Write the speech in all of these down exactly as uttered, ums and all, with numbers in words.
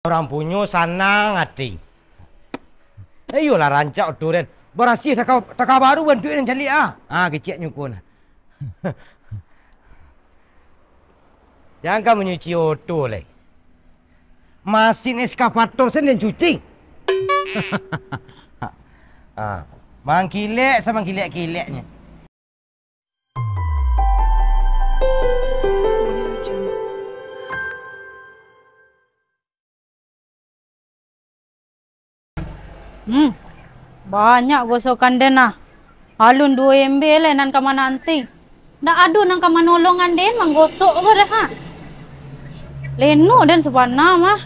Urang punyo sanang ati. Iyolah, rancak oto den. Barasiah taka, taka baru bantuak den caliak ah. Ah, kecek nyo ko nah. Jan ka manyuci oto lai. Masin eskavator sen den cuci. Ah, mangkilek samangkilek-kileknyo. Hmm, banyak gosokan den nah. Alun duo ember lai nan ka mananti. Ndak ado nan ka manolongan den manggosok ko doh, ha. Leno den sabana mah.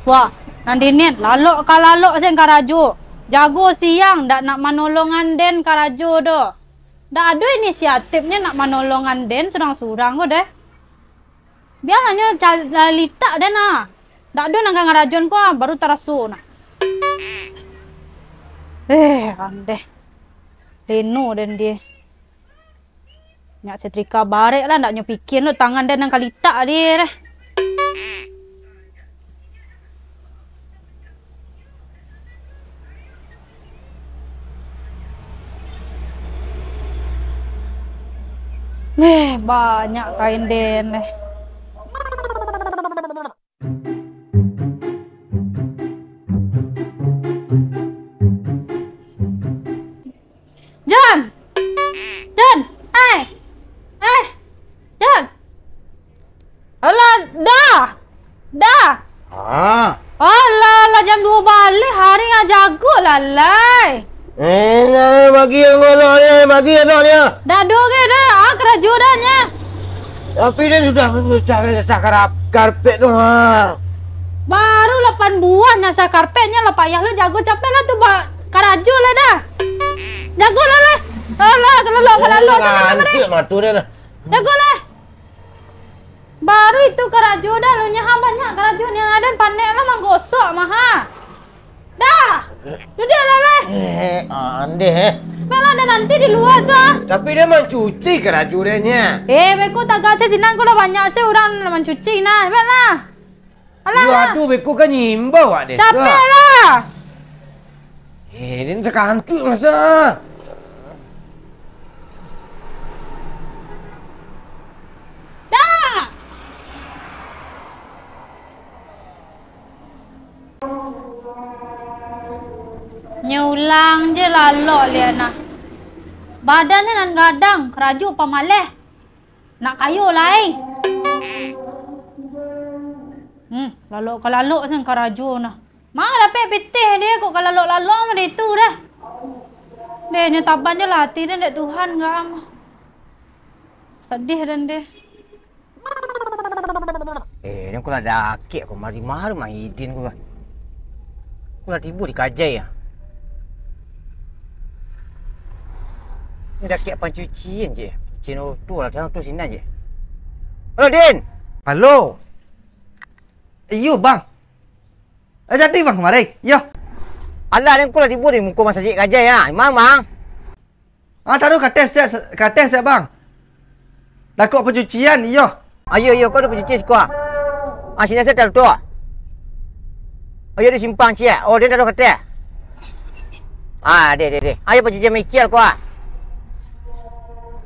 Wah, nan dinian, lalok ka lalok sen karajo. Jago siang, ndak nak manolongan den karajo doh. Ndak ado inisiatifnyo nak manolongan den surang-surang ko doh. Bia hanyo ca-, calitak den nah. Ndak ado nan ka ngarajoan ko ah, baru taraso nah. Eh, andeh. Leno den deh. Nyak setrika barek lah, ndak nyo pikian lo tangan den nan kalitak deh. Eh, banyak kain den, eh. Jon! Jon! Ai! Eh! Jon! Alah, Da! Da! Ah. Alah, lah jam duo baleh hari, ah, jago lah lai. Eh, nah, bagi yang golok ni, bagi anak dia. Dak ado ge dah, ah, karajo dah nyo. Tapi dia sudah memecah sasah karap-, karpet tu, ha. Baru lapan buah nyasah karpet nyo lah payah lo jago, capek lah tu ba-, karajo lah dah. Jago lah lah. Alah, kalau lo, kalau lo, jangan ngantuk mati. Matu dia lah. Jago lah. Baru itu karajo dah, lo nyo ha banyak karajo, nian aden panek lah manggosok mah ha. Dah. Duduak lah lai. Eh, andeh, eh. Baiklah, dah nanti di lua tu ah. Tapi dia mancuci karajo dia nyo. Eh, beko tagak se sinan ko lah banyak se urang lah mancuci nah. Baiklah. Alah. Yo, aduh, beko kan nyimbau awak desa. Capek lah. Eh, den takantuak masa. Dah. Nyo ulang je lalok liak nah. Badannyo nan gadang, karajo pamaleh. Nak kayo lai. Hmm, lalok ka lalok sen karajo nah. Ma dapek pitih dia kok ka lalok-lalok mah ditu dah. Deh, nyo taban je lah ati den dek Tuhan gak am. Sadih den deh. Eh, den ko lah dakek ko, mari-mari Maidin ko. Ko lah tibo di kajai ah. Ni dakek pancucian je. Cino tu lah, tu sinan je. Halo, Din. Halo. Iyo, Bang. Eh, jadi, Bang, mari. Yo. Alah, den ko lah tibo di muko masajik kajai ah. Mang, Mang. Ah, taruh ka ateh, Cak, ka ateh, Cak, Bang. Dakek pancucian, iyo. Ayo, iyo, ko ado pancuci siko ah. Ah, sinan se taruh tu. Ayo, di simpang ciek. Oh, den taruh ka ateh. Ah, deh, deh, deh. Ayo, pancuci mikir ko ah.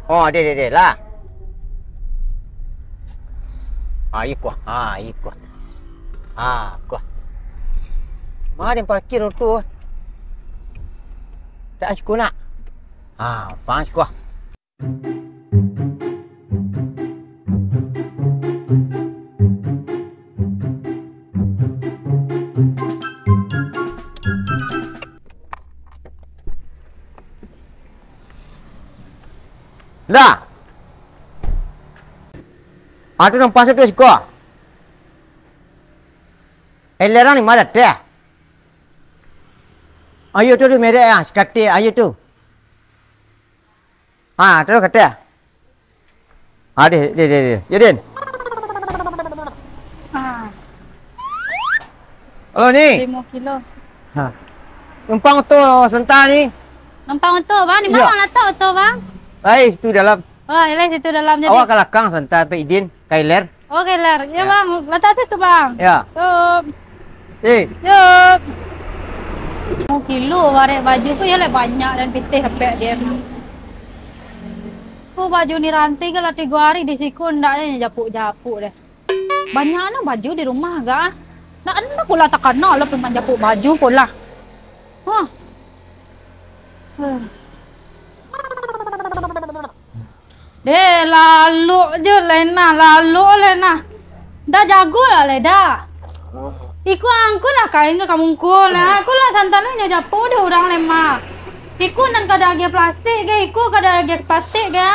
Oh, deh, deh, deh, lah. Ah, iko. Ah, iko. Ah, ko. Ma den parkir tu? Tak siko nak. Ah, pas ko. Lah. Ado nan pas tu siko. Elerang ni ma datang? Ayo tu, tu merek ah, sakatik, ayo tu. Ah, taruh ka ateh. Ah, deh, deh, deh, deh. Yo, Din. Ah. Halo, Ni. Limo kilo. Ha. Numpang oto sabanta, Ni. Numpang oto, Bang? Di ma latak oto, Bang? Lai, situ dalam. Oh, lai situ dalam jadi. Awak ka lakang sabanta, Pak Idin, ka iler. Oke, Ler. Yo, Bang. Latak sis tu, Bang. Yo. Yup. Sip. Yup. Oh, kilo barek baju ko, yo lah banyak den pitih dapek den. Ko baju ni ranti ko lah tigo ari di siko, ndak nyo japuk-japuk deh. Banyak nah baju di rumah, gak ah. Ndak, ndak pulo takana lah pai manjapuk baju pulo. Hah. Huh. Deh, lalok jo lai nah, lalok lai nah. Dah jago lah lai dah. Iko angkun lah kain ka kamungko nah. Ko lah santan nyo japuk deh urang lai mah. Iko nan ka diagiah plastik ge, iko ka diagiah plastik ge.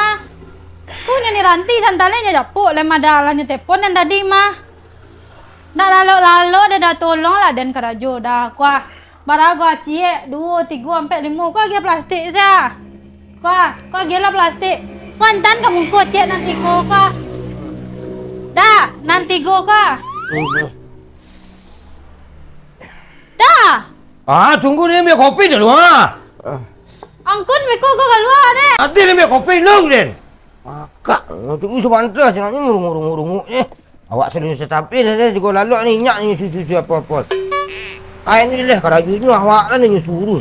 Ko nyo ni ranti santan lai nyo japuk lai mah dah, lah nyo telepon nan tadi mah. Ndak lalok-lalok deh dah, tolong lah den karajo dah, kuah. Barago ciek, duo, tigo, ampek, limo. Ko agiah plastik sia. Ko, ko agiah lah plastik. Ko antaan ka mungko ciek nan siko ko. Dah, nan tigo ko. Dah. Ah, tunggu ni, ambiak kopi dulu, ha. Angkun beko ko kalua deh. Ati ni ambiak kopi dulu, den. Makak, tunggu sabanta, sinan ni murunguk-runguk-runguk ni. Awak selalu satapi dah, dah, jiko lalok ni, inyak ni, susu-susu apo-apo. Ai ni lah, karajonyo awak lah ni suruh.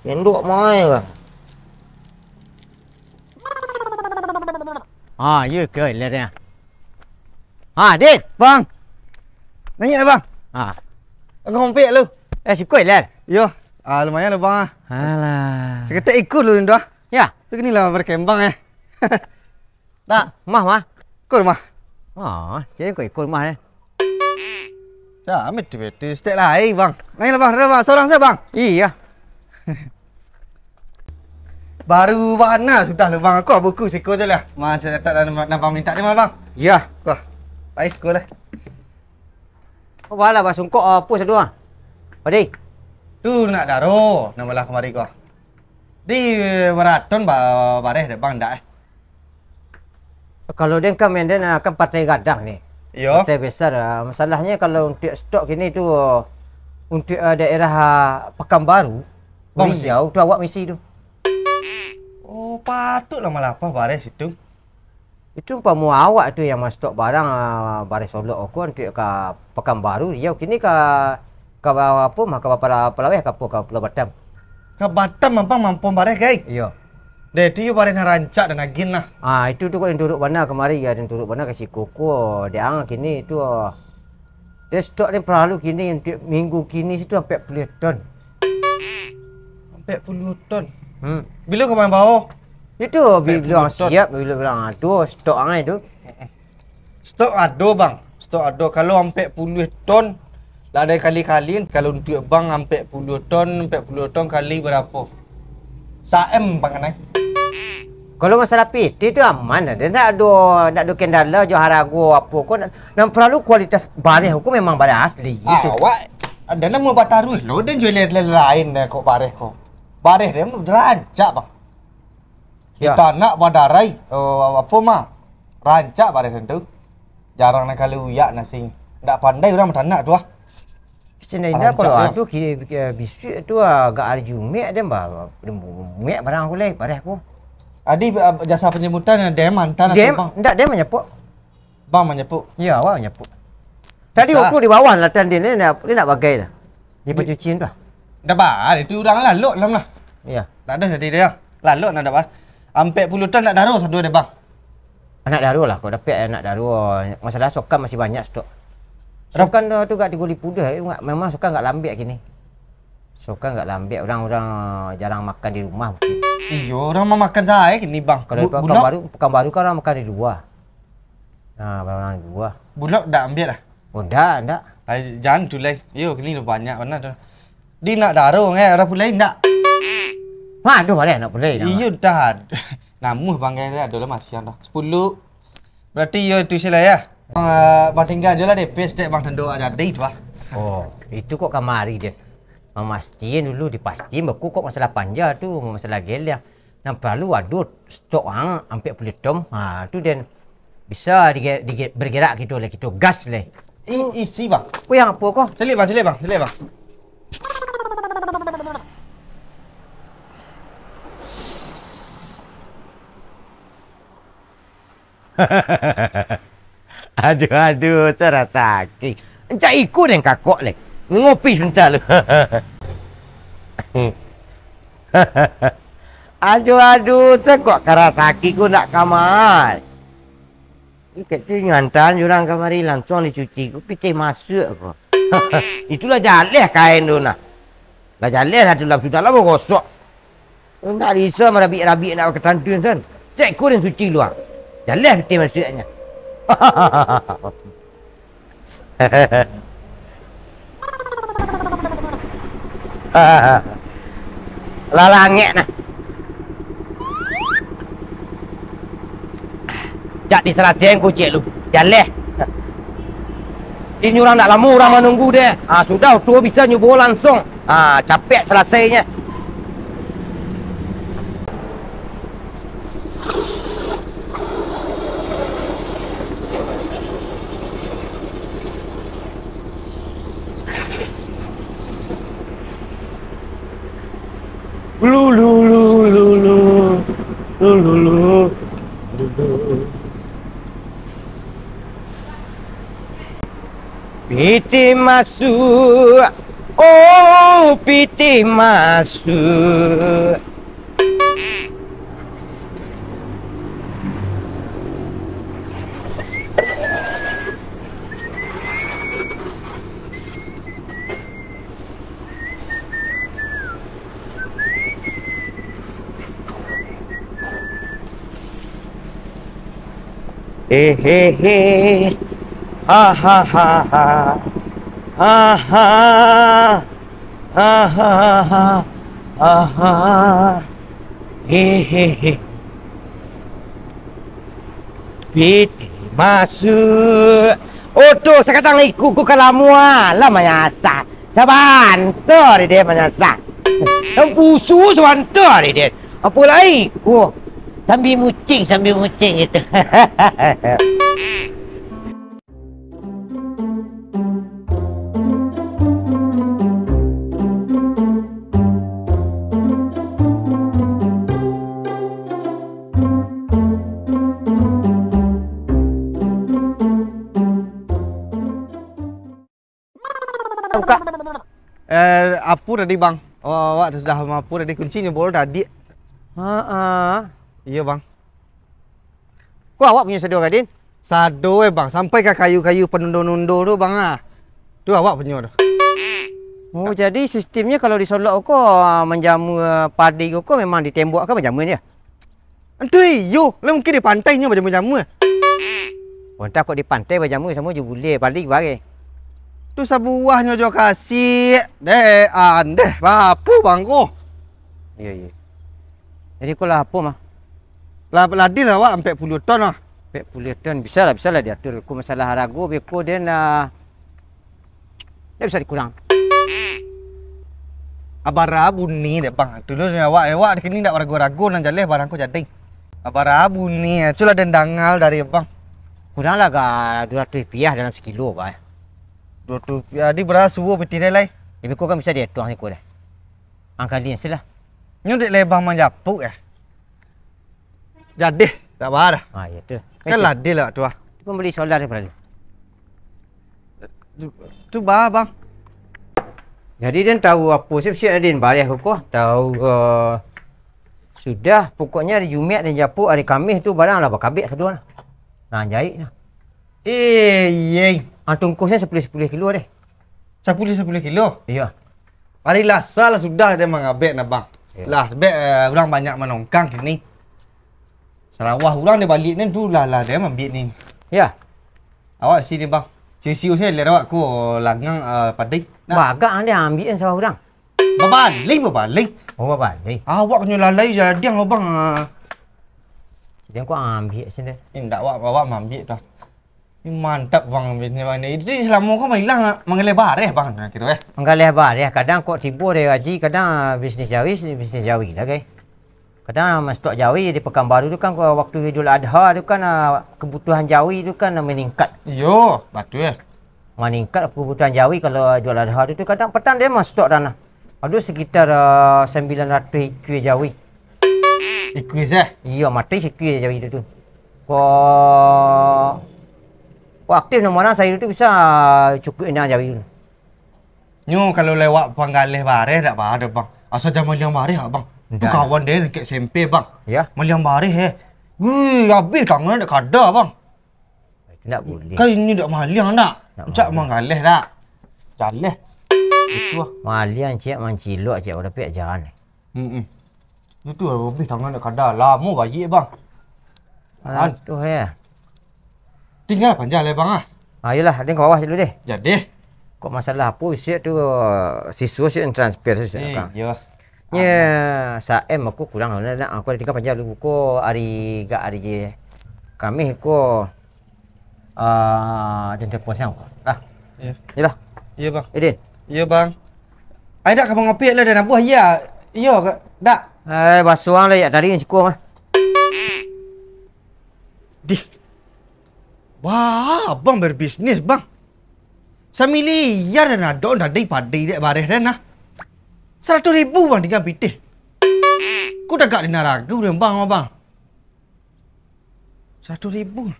Sendok mai ka. Ah, yo ke, Ler, ya. Ah, Din. Bang. Naiak lah, Bang. Ah. Aku rompek lu. Eh, siko, Ler. Yo. Ah, lumayan lah, Bang, ah. Saketek iko lu, Indo, ah. Ya. Tu kini lah berkembang, eh. Nak, mah, mah. Ikut mah. Ah, cek kok ikut mah, eh. Dah, ambil tu, tu stek lai, Bang. Lain lah, Bang. Dah, Bang. Sorang saja, Bang. Iya. Baru bana sudah lu, Bang. Aku buku siko je lah. Mah, saya tak ada nama, nama minta dia mah, Bang. Iya. Wah, baik siko lah. Kau balah basungkok apa sadua? Padi. Tu nak daro, nak balah kamari kau. Di baraton ba-, bareh dek Bang, ndak, eh? Kalau den kan main den, ah, kan partai gadang ni. Iyo. Partai besar, ah. Masalahnya kalau untuk stok kini tu, untuk, ah, daerah, ah, Pekanbaru, Bang, Riau tu awak misi tu. Oh, patutlah malapah bareh situ. Itu umpamo awak tu yang mastok barang, ah, bareh Solok ko untuk ka Pekanbaru, Riau, kini ka, ka ba-, apo mah, ka Pala-, Palaweh ka apo, ka Pulau Batam. Ka Batam ampang mampun bareh, gai? Iyo. Deh, tu yo bareh nan rancak dan agin lah. Ah, itu tu kok yang turut bana kamari, ya, yang turut bana ka siko ko, dek ang kini tu, ah, dia stok ni paralu kini untuk minggu kini situ ampek puluah ton. Ampek puluah ton. Hmm. Bilo ka mambao? Itu bi-, Ampek puluah bilang ton. Siap, bilo bilang, ah, tu stok ang tu. Stok ado, Bang. Stok ado. Kalau ampek puluah ton, lah ado kali-kali. Kalau untuk Bang ampek puluah ton, ampek puluah ton kali barapo? Sa-M, Bang, kanai. Kalau masalah pitih tu aman lah. Dia ndak ado, ndak ado kendala jo harago apo ko. Nan paralu kualitas bareh ko memang bareh asli, gitu. Awak, ado namo bataruih lo, den jual lain-lain kok bareh ko. Bareh den rancak, Bang. Ya. Tanak badarai, eh, apo mah? Rancak bareh den tu. Jarang nan kalu uyak nasi. Ndak pandai urang batanak tu ah. Sinaida kalau ado kini, eh, bisuak tu agak hari Jumaik den ba-, muek barang aku lai, bareh aku. Adi, eh, jasa penjemputan den mantan atau Bang? Ndak, den manyapuik. Bang manyapuik? Iya, awak manyapuik. Tadi aku di bawah latihan dia ni, dia, dia nak bagai dah. Dia pencucian tu lah. Dah bah, itu urang lalok dalam lah. Iya. Tak ada jadi dia. Lalok nak dapat. Ampek puluah ton nak daro sado deh, Bang. Anak daro lah, kok dapek anak daro, masalah sokan masih banyak stok. Sokan tu, tu gak tigo ribu dah, eh, memang sokan gak lambek kini. Sokan gak lambek, orang-orang jarang makan di rumah. Iyo, orang mau makan sae kini, Bang. Kalau di Pekanbaru, Pekanbaru kan orang makan di luar. Nah, orang di luar. Bulok dak ambiak lah? Oh, dak, dak. Ai, jangan tu lai. Yo, kini lah banyak bana tu. Di nak daro ngai, orang pulai ndak? Aduh, ada nak pulai. Iyo dah. Namuh banggai dia ado lah masiang dah. Sepuluh. Berarti yo itu sila ya. Bang, eh, bang tinggal je lah D P stek bang tando jadi tu ah. Oh, itu kok kamari je. Mamastiin dulu, dipastiin, baku kok masalah panja tu, masalah gel dia. Nan paralu ado stok ang ampek puluah ton. Ha, tu den bisa dige-, dige-, bergerak kito lah, kito gas lah. I-, isi, Bang. Ko yang apo ko? Caliak, Bang, caliak, Bang, caliak, Bang. Aduh, aduh, Sarasaki. Encak iko den kakok leh. Ngopi sabanta lu. Aduh, aduh, Sarasaki ko ndak kamai. Ikek tu ngantan urang kamari, langsuang dicuci ko, pitih masuak ko. Itulah jaleh kain tu nah. Lah jaleh lah tu lah, sudah lah bagosok. Ndak bisa marabiak-rabiak nak bakatantun san. Cek kurin suci luang. Jaleh pitih masuaknyo. Lah langek nah. Jak disalasaian kuciak lu. Jaleh. Inyo urang ndak lamo urang manunggu deh. Ah, sudah tu bisa nyubo langsuang. Ah, capek salasainyo. Lu, lu, lu, lu, lu. Lu, lu, lu. Lu, lu. Pitih masuak, oh, pitih masuak. Hehehe. Ha, ha, ha, ha. Ha, ha. Ha, ha, ha, ha. Ha, ha. Hehehe. Pitih masuak. Oto sakadang iko ko ka lamo alah manyasah. Sabanta dek den manyasah. Nan pusu sabanta dek den. Apo lai ko? Sambil mucing, sambil mucing gitu. Buka. Eh, apo tadi, Bang? Oh, awak sudah maapo tadi? Kuncinyo bolo tadi. Ha ah. Iyo, Bang. Ko awak punyo sado, Gadin? Sado, eh, Bang. Sampai ka kayu-kayu panundo-nundo tu, Bang, ah. Tu awak punyo tu. Oh, jadi sistemnyo kalau di Solok ko, ah, manjamua padi ko, ko memang di tembok ka manjamua nyo? Ntu iyo, lah mungkin di pantai nyo bajamua-jamua. Entah kok di pantai bajamua samo jo bule, padi bare. Tu sabuahnyo jo kasik, dek, andeh, bapu bangko. Iyo, iyo. Jadi ko lah apo mah? Lah, lah deal lah awak ampek puluah ton lah. Ampek puluah ton, bisa lah, bisa lah diatur. Ko masalah harago, beko den, ah, Ndak bisa dikurang. Abara bunyi dek, Bang. Dulu ni awak, awak kini ndak barago-rago nan jaleh barang ko jadi. Abara bunyi, sulah den dangal dari, Bang. Kurang lah ka dua ratus rupiah dalam sakilo, Bang. Dua ratus rupiah, di bara suo pitih deh, lai. Tapi ko kan bisa dietong siko deh. Angkali silah. Nyo dek lebang manjapuk, eh. Jadi, tak apa dah. Ah, iya tu. Kan ladil lah tu ah. Tu pembeli solar daripada dia. Tu, tu bah, Bang. Jadi, dia tahu apa sih, siap dia bareh ko. Tahu, eh, sudah, pokoknya hari Jumat dan Japuk, hari Khamis tu barang lah bakabek sado nah. Nah, jahit nah. Eh, iya. Ah, tungkusnya sepuluh sepuluh kilo deh. Sapuluah, sapuluah kilo? Iyo. Hari Lasa lah sudah deh mangabek nah, Bang. Iyo. Lah, bek, eh, urang banyak manongkang kini. Sarawah urang deh baliak ni tu lah, lah deh mambiak ni. Yo. Awak sini, Bang. Sisi usai lihat awak ko langang, eh, padai. Nah. Bagak ang deh ambiak sawah urang. Babalai, babalai. Oh, babalai. Awak kanyo lalai jadiang, Bang, ah. Jadiang ko ambiak sini. Eh, ndak awak, awak mambiak tu. Mantap, Bang, bisnis Bang ni. Jadi, salamo ko mailang, manggaleh bareh, Bang, nah, kiro, eh. Manggaleh bareh, kadang kok tibo dari haji, kadang, ah, bisnis jawi, bisnis jawi lah, gai. Kadang mastok jawi di Pekanbaru tu kan, waktu Idul Adha tu kan, ah, kebutuhan jawi tu kan maningkat. Iyo, batua, eh. Maningkat kebutuhan jawi kalau Idul Adha tu, tu kadang petang dia mastok tanah. Ada sekitar, ah, sembilan ratus ikua jawi. Ikua sah? Iyo, mati sikua jawi tu, tu. Ko Wah, aktif nomor urang sahari tu bisa cukuik indak jawi tu. Nyo kalau lewat panggaleh bareh dak baa doh, Bang. Asa jan maliang bareh, Bang. Tu Ndak. Kawan den dek S M P, Bang. Ya? Maliang bareh, eh. Wih, habih tangan dek kada, Bang. Itu ndak boleh. Kan ini dak maliang dak? Ndak Cak maliang. Manggaleh dak? Jaleh. Itu ah. Maliang ciek mancilok ciek, tapi dak jalan. Hmm. Itu lah, habih tangan dek kada. Lamo baiak, Bang. Kan? Aduh, ya. Tingga panjang lai, Bang, ah. Ah, iyolah, den ka bawah dulu deh. Jadi. Kok masalah apo, isuak tu, siswa isuak nan transfer isuak Eh, kan. Iyo. Nya, sa-, em aku kurang lah, nak. Aku tingga panjang dulu. Ko hari, gak hari je. Kamih ko, ah, den telepon siang ko. Dah. Iyo. Iyolah. Iyo, Bang. Eh, Din. Iyo, Bang. Ai dak ka mangopi lah, dah nabuah, iya. Iyo, ka-, dak. Eh, basuang lah, ya, tadi siko mah. Dih. Wah, abang berbisnis, Bang. Samiliar den ado, nan dari padai dek bareh den nah. Saratuih ribu, Bang, tingga pitih. Ku tagak di narago den, Bang, Abang. Saratuih ribu.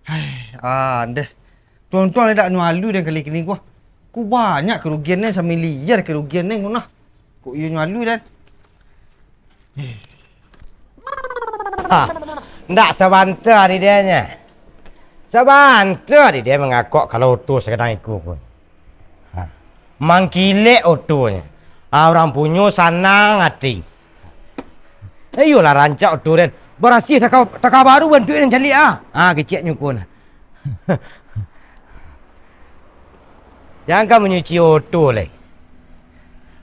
Hai, andeh. Tuang-tuang dak nyo alui den kali kini ko. Ku banyak karugian den, samiliar karugian den ko nah. Kok iyo nyo alui den? Ha, ndak sabanta di den nyo. Sabanta di den mangakok kalau oto sagadang iko pun. Ha, mangkilek otonyo. Ha, urang punyo sanang ati. Eh, iyolah rancak oto den. Barasiah taka, taka baru bantuak den caliak ah. Ha, keceknyo ko nah. Jan ka manyuci oto lai.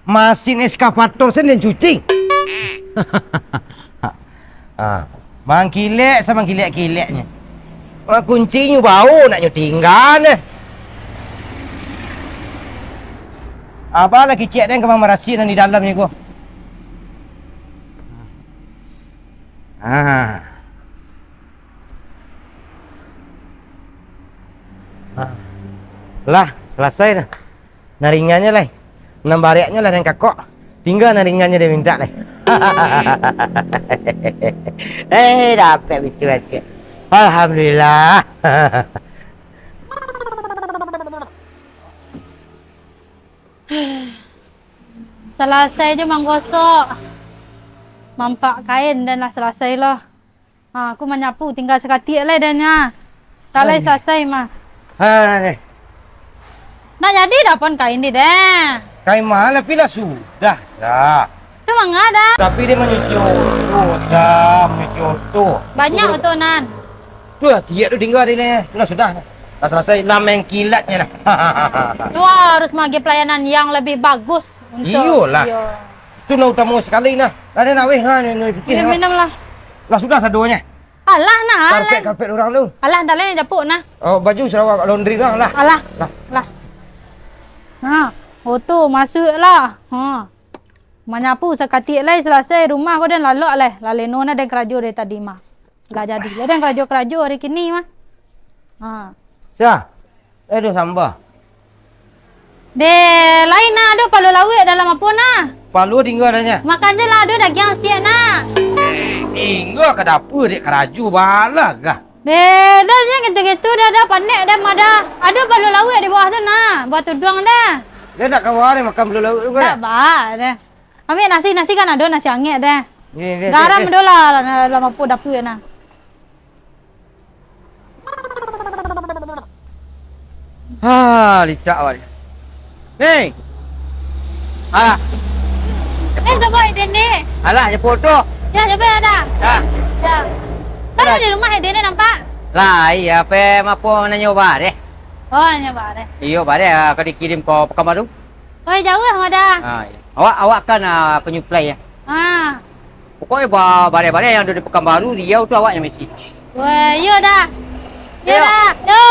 Masin eskavator sen den cuci. Ah, mangkilek samangkilek-kileknyo. Wah, kuncinyo bao nak nyo tingga neh. Apo lah kicek den ka mamarasiah nan di dalamnyo ko. Ah. Ah. Lah, salasai dah. Nan ringannyo lai. Nan bareknyo lah nan kakok. Tingga nan ringannyo den mintak lai. Eh, dapek bitu aja. Alhamdulillah. Salasai jo manggosok. Mampak kain den lah salasai lo. Ha, aku manyapu, tingga sakatiak lai den nyo. Dah lai salasai mah. Ha, deh. Nak jadi dah pun kain di den. Kain mah, tapi lah sudah, Sa. Tu manga dah. Tapi dia manyuci oto, Sa, manyuci oto. Banyak oto nan. Tu lah, ciek tu tingga di ni. Tu lah sudah. Lah salasai, lah mangkilatnyo lah. Tu harus maagiah pelayanan yang lebih bagus. Untuk Iyolah. Iyo. Tu nan utamo sakali nah. Lah den aweh nah, ni, ni pitih Minum, nah. Minum lah. Lah sudah sadonyo. Alah nah, alah. Karpet-karpet urang tu. Alah, dah lah, dapur nah. Oh, baju sarawak laundry urang lah. Alah. Lah. Lah. Ha, oto masuak lah. Ha. Manyapu sakatiak lai salasai rumah ko den lalok lai. Lah leno nah den karajo dari tadi mah. Lah jadi lah den karajo-karajo hari kini mah. Ha. Sa, eh, doh sambah. Deh, lain nah, ado palo lauak dalam apo nah? Palo tingga dah nyo. Makan je lah, ado dagiang satiak nah. Tingga ka dapur dek karajo balah gah. Deh, dah je gitu-gitu dah, dah panek dah mah dah. Ado palo lauak di bawah tu nah, buah tuduang dah. Dah nak kawa deh makan palo lauak tu kan? Dak ba dah. Ambiak nasi, nasi kan ado, nasi angek deh. Ni, ni, Garam ni, ni. Ado lah, lah, lah mampu dapur nah. Ha, licak awak ni. Ni. Alah. Eh, coba Eden ni. Alah, jemput tu. Ya, coba ada. Ya. Ya. Mana di rumah Eden ni nampak? Lah, iya, pe mapo nanyo bareh. Oh, nanyo bareh. Iyo, bareh, ah, ka dikirim ka Pekanbaru. Oi, jauah mah dah. Ah, iya. Awak, awak kan, ah, penyuplai, ya? Ah. Pokoknyo ba-, bareh-bareh yang ado di Pekanbaru, Riau tu awak yang bisi. Wah, iyo dah. Iyo. Iyo dah. Yo.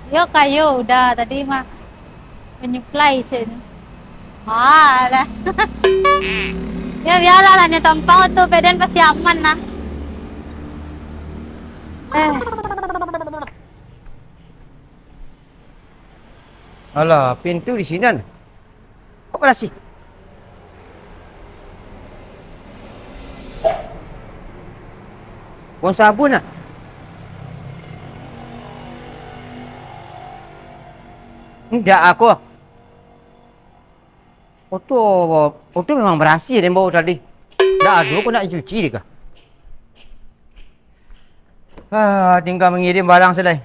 Yo kayo udah tadi mah. Penyuplai cek ni. Ah, dah. Ya, biarlah lah, ni tampang tu, Peden pasti aman lah. Eh. Alah, pintu di sinan. Kok barasih? Buang sabun lah. Indak aku. Oto, oto memang barasiah den bao tadi. Ndak ado ko nak cuci dek ka. Ah, tingga mangirim barang se lai.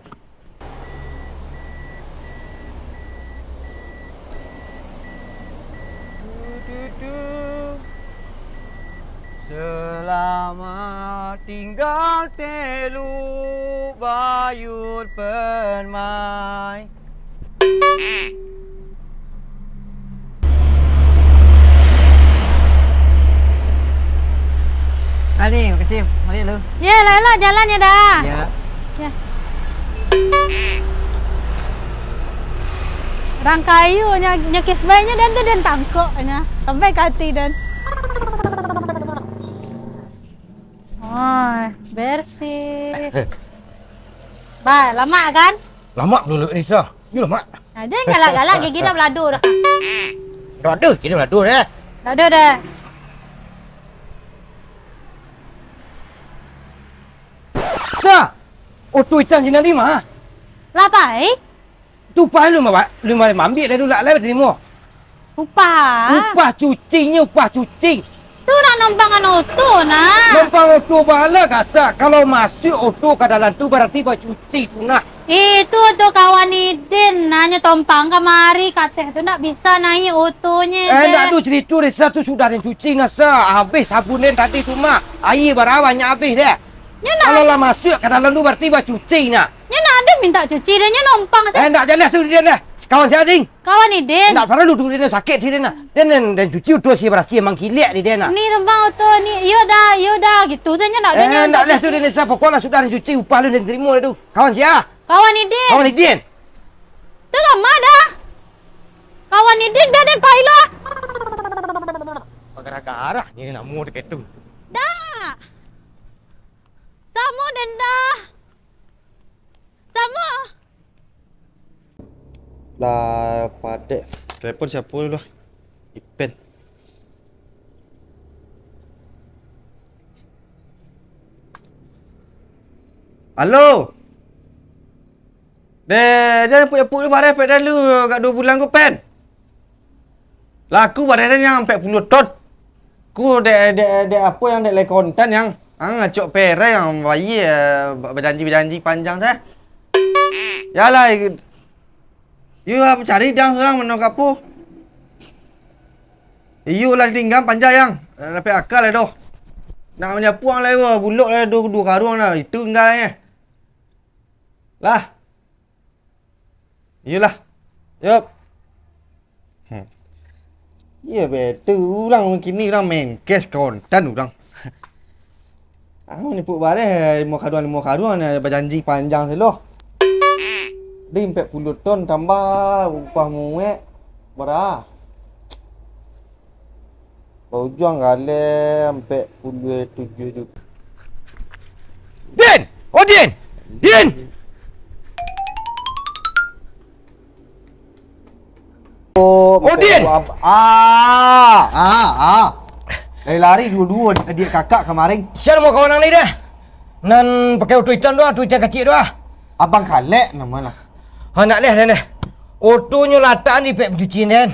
Selamat tinggal Teluk Bayur Permai. Ah, ni, makasih. Balik dulu. Ya, elok-elok jalan ya, Da. Ya. Ya. Rang kayu nyo, nyo case baik nyo, dan tu den tangkok nyo. Sampai ka ati den. Oh, bersih. Bah, lamak kan? Lamak dulu, Nisa. Yo, lamak. Nah, jangan galak-galak, gigi dah balado dah. Balado, gigi dah balado dah. Balado dah. Sa, oto itam sinan lima. Lah, pai? Tu upah lu, Mak, lu maambiak dari ulak lai tarimo. Upah? Upah cuci nyo, upah cuci. Tu nak numpang anu oto, nah. Numpang oto bala kasa. Kalau masuak oto ka dalam tu, barati bacuci tu, nah. Eh, tu, tu kawan Idin, nah, nyo tompang kamari, kateh tu ndak bisa naiak otonyo, Eh, ndak ado carito, Desa, tu sudah den cuci, nah, sa. Abih sabun den tadi tu, Mak. Aia bara banyak abih deh. Nyo nak Kalau lah masuak ka dalam tu, barati bacuci, nah. Nyo nak ado minta cuci, deh, nyo numpang se. Eh, ndak jaleh tu, Din, deh. Kawan sia, Ding. Kawan Idin. Ndak paralu tu, Din, sakik si Din, nah. Den, den, den cuci oto si barasiah, mangkiliak di den, nah. Ni numpang oto ni, iyo dah, iyo dah, gitu se nyo nak ado Eh, nyo ndak minta leh tu, cuci. Din, sa, pokok lah sudah den cuci, upah lu den tarimo deh tu. Kawan sia? Kawan Idin. Kawan Idin. Tu kama dah? Kawan Idin dah, den pai lah. Bagarah-garah ni namo dek itu. Dah. Samo den dah. Samo. Lah, padek. Telepon siapo tu lah? Ipen. Halo. Deh, jan japuk-japuk lu bareh pek dalu, agak duo bulan ko, Pen. Laku bareh den nan ampek puluah ton. Ko dek, dek, dek apo nan dek lai kontan nan, ang acok pereh nan bayia, ba-, bajanji-bajanji panjang se. Yalah, iyo, apo cari dang surang mano ka apo. Iyo lah tingga panjang, ang. Nak dapek aka lai doh. Nak manyapuang lai, wah, bulok lai duo, duo karuang lah. Itu tingga lai, eh. Lah. Iyolah. Yup. Hmm. Iyo, betul. Urang kini urang main cash kontan urang. Ah, manipuk bareh, limo karuang, limo karuang, nah, bajanji panjang se lo. Deh, ampek puluah ton tambah upah muek. Bara? Baujuang galeh ampek puluah tujuah juta. Din! Oh, Din! Din! Oh, Din! Ah, ah, ah. Lari-lari duo-duo adiak kakak kamarin. Sia namo kawan ang ni dah? Nan pakai oto itam tu, oto itam kacik tu ah. Abang Kalek namo lah. Ha, ndak leh, leh, leh. Otonyo latakan di pek pancucian den.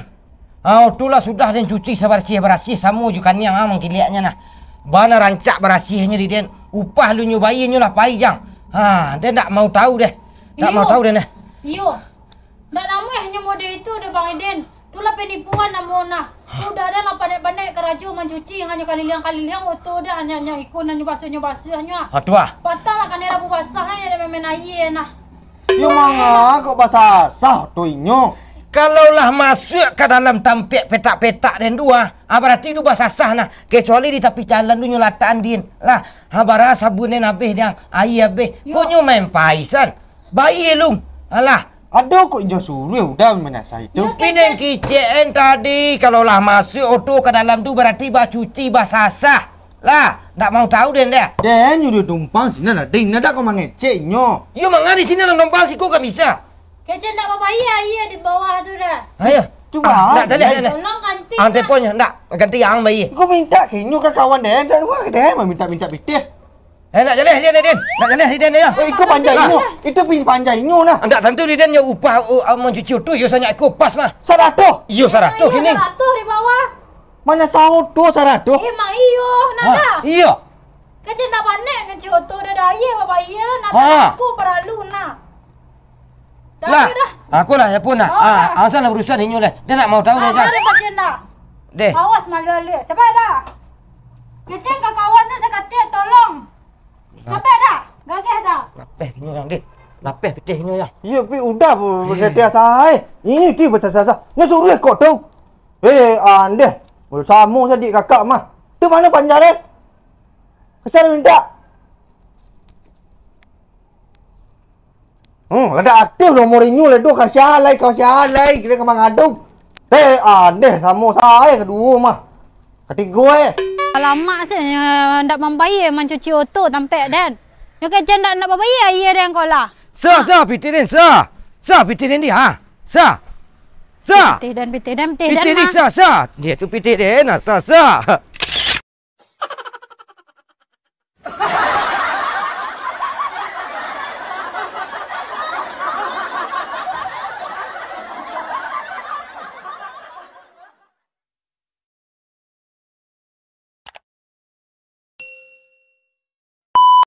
Ha, oto lah sudah den cuci sabarasiah-barasiah samo jo kaniang, ha, mangkiliaknyo nah. Bana rancak barasiahnyo di den. Upah lu nyo bayia nyo lah pai jang. Ha, den ndak mau tahu deh. Ndak mau tahu den deh. Iyo. Ndak namuah nyo mode itu doh, Bang Eden. Tu lah penipuan namo nah. Udah dah lah pandai-pandai karajo mancuci, hanyo kaliliang-kaliliang oto dah, hanyo, hanyo iko nyo basuah, nyo basuah nyo ah. Ha, tu ah. Patang lah kanai labu basah nah, nyo main-main aia nah. Yo manga kok basasah tu inyo? Kalau lah masuak ka dalam tampek petak-petak den tu ah, ah, barati tu basasah nah. Kecuali di tapi jalan tu nyo latakan din. Lah, ha, bara sabun den abih dang, aia abih. Yo. Kok nyo main paisan? Baia lu. Alah. Ado kok inyo suruah udah manasah itu. Yo, Tapi den kecek. kicek en tadi, kalau lah masuak oto ka dalam tu barati bacuci, basasah. Lah, ndak mau tahu den deh. Den, nyo duduak tumpang sinan lah, Ding. Ndak kok mangecek inyo. Iyo, manga di sinan lah numpang siko kan bisa. Kecek ndak babayia aia di bawah tu dah. Ayo. Cuba. Ah, ndak, dah, dah, dah. Tolong ganti, Ah, Bang. Teleponnyo, ndak. Ganti ang baia. Kau minta ke inyo ka kawan den, ndak dua ke den, maminta-minta pitih. Eh, nak jaleh je, Din. Nak jaleh je, Din, yo. Eh, iko panjai inyo. Itu pin panjai inyo nah. Ndak tantu, Din, yo upah, uh, uh, mancuci oto, yo sanyak iko pas mah. Saratuih. Iyo, saratuih kini. Saratuih di bawah. Mana saoto saratuih? Emang iyo, nah. Ha, iyo. Kecen ndak panek nyuci oto, dah, dah, iyo, babayia lah, nah, ha. Aku paralu, nah. Dah, lah, dah. Aku lah, ya pun, nah. Oh, ah, dah. Asal lah urusan inyo deh. Dia nak mau tahu ah, deh, dah. Dah, dah, dah. Deh. Awas malu-alu. Cepat dah. Kecen ka kawan tu sakatik, tolong. Dah. Cepat dah. Gagah dah. Lapeh inyo yang deh. Lapeh pitih inyo yang. Iyo, pi udah bu-, bersetia sahai. Ini ti bersetia sah. Ni suruh kok tu. Eh, andeh. Samo sadik kakak mah. Tu mana panjaren? Kesal minta. Hmm, kada aktif doh Mourinho lah tu, kasihan lai, kasihan lai, kira ka mangadu. Eh, andeh, samo sae kaduo mah. Katigo, eh. Alamak se, eh, ndak mambayia mancuci oto tampek den. Nyo kecen ndak, ndak babayia aia den ko lah. Sa, sa, pitih den, sa. Sa, pitih den di, ha. Sa. Sa. Pitih den, pitih den, pitih den, pitih di, ha. Sa, sa. Dia tu pitih den, ha, sa, sa.